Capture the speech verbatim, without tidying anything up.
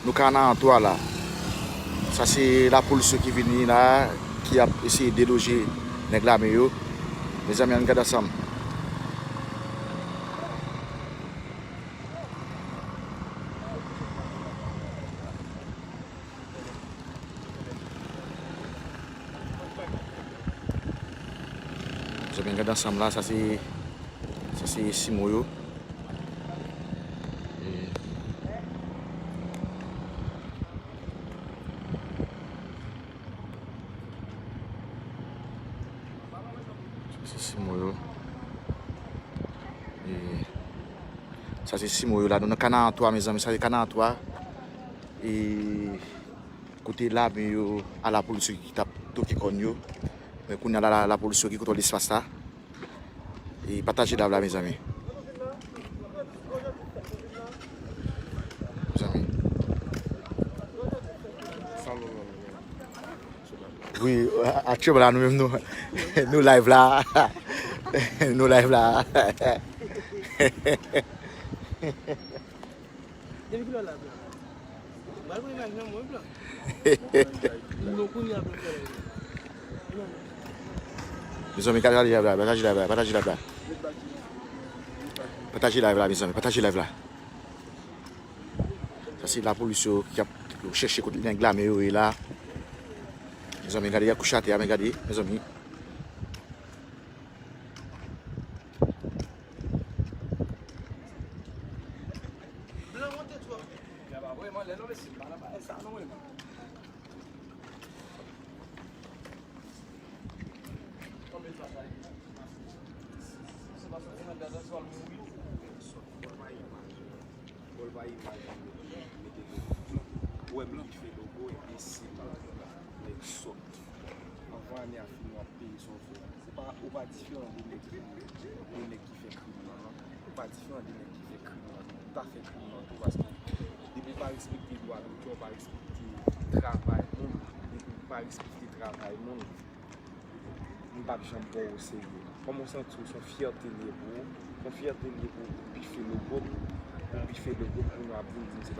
Nou ka nan antwa la. Sa se lapolis yo ki vini la, ki ap eseye deloje nèg lame yo. Mezanmi, ann gade ansanm. Mezanmi, ann gade ansanm la, sa se, sa se simo yo. E Sa se simo yo. E sa se simo yo la. Nou nan Kanal twa, mezanmi. Sa se Kanal twa. E kote lame yo a lapolis yo ki t ap toke kòn yo. Men kounye a la, la, lapolis yo ki kontwole espas la. E pataje live la, mezanmi. Mezanmi. Wi, aktyèlman la, nou menm nou, nou live la. Nou live la. Depi kilè w live la? M pral pran imaj nan mwen blan. M non kounye a pou m fè live la. Mezanmi, pataje live la, pataje live la, pataje live la. Pataje live la, mezanmi, pataje live la. Sa se lapolis yo ki ap, yo chèche kote nèg lame yo ye la. Mezanmi, gade, y ap kouche atè a, men gade, mezanmi. Blan monte twòp. Ya pa vrèman lè non, mesye, pa nan bagay sa non, mwen. Konbyen plas la ye? Se pa soti nan gaz la, swa l mouri. Bòl pa imaj, mete logo. Ou wè m ki fè logo, enbesil. Nèg sòt. Anvan ane a fini, w ap peye sa w fè a. Se pa, ou pa diferan de nèg, de nèg ki fè krim nan, non. Ou pa diferan de nèg ki fè krim nan, non. Ou ta fè krim nan tou, paske depi w pa respekte dwa dotè, w pa respekte travay moun, depi w pa respekte travay moun, m p ap janm pran w oserye. Kòman w santi w? Se yon fyète l ye pou ou, se yon fyète l ye pou ou, pou w bife logo m, pou w bife logo m, pou nou ap vin di m se